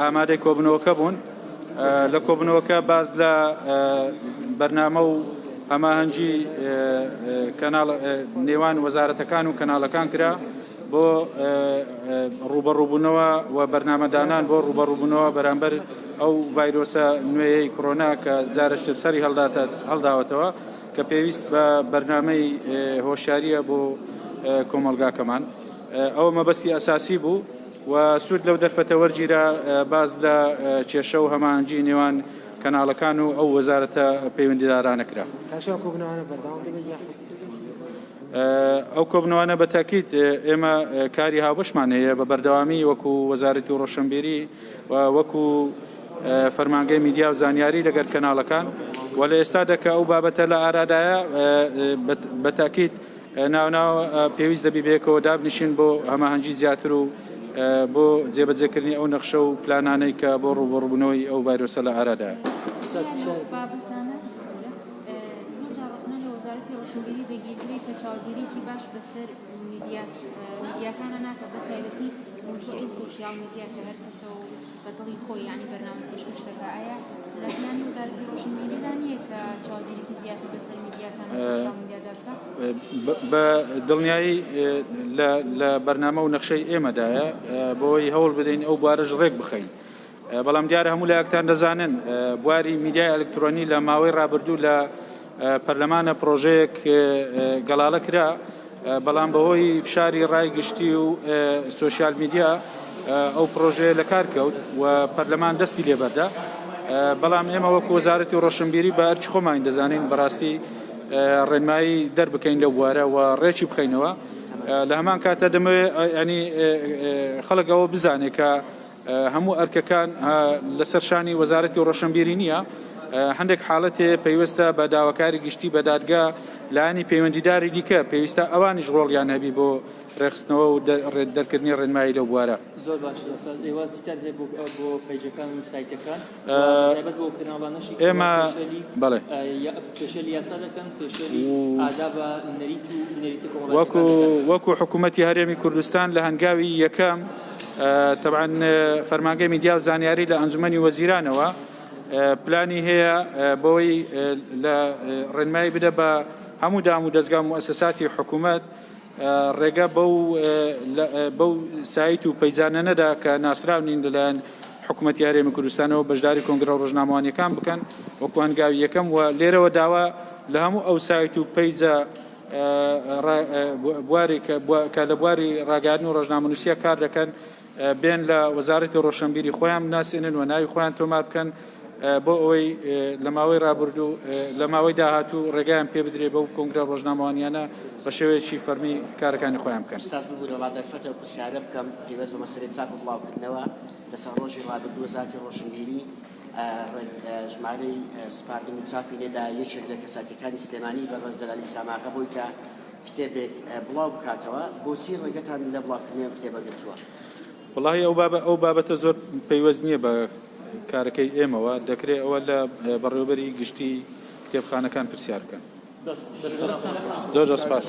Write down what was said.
ئامادەی کۆبنەوەکە بوون. لە کۆبنەوەکە باس لە بەرنامە و هەماهەنگی کەناڵ نێوان وەزارەتەکان و کەناڵەکان کرا بۆ ڕووبەڕووبوونەوە و بەرنامەدانان بۆ ڕووبەڕووبوونەوە بەرامبەر ئەو ڤایرۆسە نوێیەی کۆرۆنا کە جارێکی سەری هەڵداوەتەوە کە پێویست بە بەرنامەی هۆشیاریە بۆ کۆمەڵگاکەمان. ئەوە مەبەستی ئەساسی بوو و سوود لەو دەرفەتە وەرگیرا باس لە کێشە و هەماهەنگی نێوان کەناڵەکان و ئەو وەزارەتە پەیوەندیدارانە کرا. کاشی ئەو کۆبوونەوانە بەردەوام دەبێت یاخود؟ ئەو کۆبوونەوانە بە تاکید ئێمە کاری هاوبەشمان هەیە بە بەردەوامی وەکو وەزارەتی ڕۆشنبیری و وەکو فەرمانگەی میدیا و زانیاری لەگەر کەناڵەکان و لە ئێستادا کە ئەو بابەتە لە ئارادایە بە تاکید ناوناو پێویست دەبی بەیەکەوە دابنیشین بۆ هەماهەنگی زیاتر و بۆ جێبەجێکردنی ئەو نەخشە و پلانانەی کە بۆ ڕووبەڕووبوونەوەی ئەو ڤایرۆسە لە ئارادایە. بە دڵی خۆی یانی بەرنامە پێشکەش دەکا ئایا لە پلانی وەزارەتی ڕۆشنبیریدا نییە کە چاودێریی زیاتر بەسەر میدیاکان و سۆشیال میدیادا بکا؟ بە دڵنیایی لە بەرنامە و نەخشەی ئێمەدایە بۆی هەوڵ بدەین ئەو بوارەش ڕێک بخەین. بەڵام دیارە هەموو لایەکتان دەزانن بواری میدیای ئەلکترۆنی لە ماوەی ڕابردوو لە پەرلەمانە پرۆژەیەک گەڵاڵە کرا، بەڵام بەهۆی فشاری ڕای گشتی و سۆشیال میدیا ئەو پرۆژەیە لە کار کەوت و پەرلەمان دەستی لێبەردا. بەڵام ئێمە وەکو وەزارەتی ڕۆشنبیری بە ئەرکی خۆمانی دەزانین بەڕاستی ڕێنمایی دەربکەین لەو بوارە و ڕێکی بخەینەوە. لە هەمان کاتە دەمەوێت ینی خەڵک ئەوە بزانێت کە هەموو ئەرکەکان لەسەر شانی وەزارەتی ڕۆشنبیری نییە، هەندێک حاڵەت هەیە پەیوەستە بە داواکاری گشتی بە دادگا لایەنی پەیوەندیداری دیکە پێویستە ئەوانیش ڕۆڵیان هەبی بۆ ڕێکخستنەوە و دەرکردنی ڕێنمایی لەو بوارە. زۆر باشە ئوستاز ئێوە چیتان هەیە بۆ بۆ پەیجەکان و سایتەکان تایبەت بۆ کەناڵانەشی ئێمە بەڵێ پێشێلی یاسا دەکەن پێشێلی ئادابە نەریت و نەریتە وەکو وەکو حکوومەتی هەرێمی کوردستان لە هەنگاوی یەکەم تەبعەن فەرمانگەی میدیا و زانیاری لە ئەنجومەنی وەزیرانەوە پلانی هەیە بۆی لە ڕێنمایی بدە بە هەموو دام و دەزگا موئەسەساتی حکوومەت ڕێگە بەو بەو سایت و پەیجانە نەدا کە ناسراو نین لەلایەن حکوومەتی هەرێمی کوردستانەوە بەشداری کۆنگرە ڕۆژنامەوانیەکان بکەن وەکو هەنگاوی یەکەم و لێرەوە داوا لە هەموو ئەو سایت و پەیجە بواری کە لە بواری ڕاگەیاندن و ڕۆژنامەنووسیە کار دەکەن بێن لە وەزارەتی ڕۆشنبیری خۆیان بناسێنن و ناوی خۆیان تۆمار بکەن بۆ ئەوەی لە ماوەی ڕابردوو لە ماوەی داهاتوو ڕێگایان پێ بدرێ بەو کۆنگرە ڕۆژنامەوانیانە بە شێوەیەکی فەرمی کارەکانی خۆیان بکەن. ئوستاز ببورە وەڵا دەرفەتە ئەو پرسیارە بکەم پەیوەست بە مەسەلەی چاپ و بڵاوکردنەوە لە چەند ڕۆژی ڕابردوو وەزارەتی ڕۆشنبیری ژمارەی سپاردن و چاپی نەدا یەکێک لە کەساتیەکانی سلێمانی بەڕێز جەلالی ساماغە بۆی کە کتێبێک بڵاو بکاتەوە بۆچی ڕێگەتان لە بڵاوکردنەوەی ئەم کتێبە گرتووە؟ وەڵاهی ئەو بابە ئەو بابەتە زۆر پەیوەست نییە بە کارەکەی ئێمەوە دەکرێ ئەوە لە بەڕێوەبەری گشتی کتێبخانەکان پرسیار بکەن. زۆر زۆر سپاس.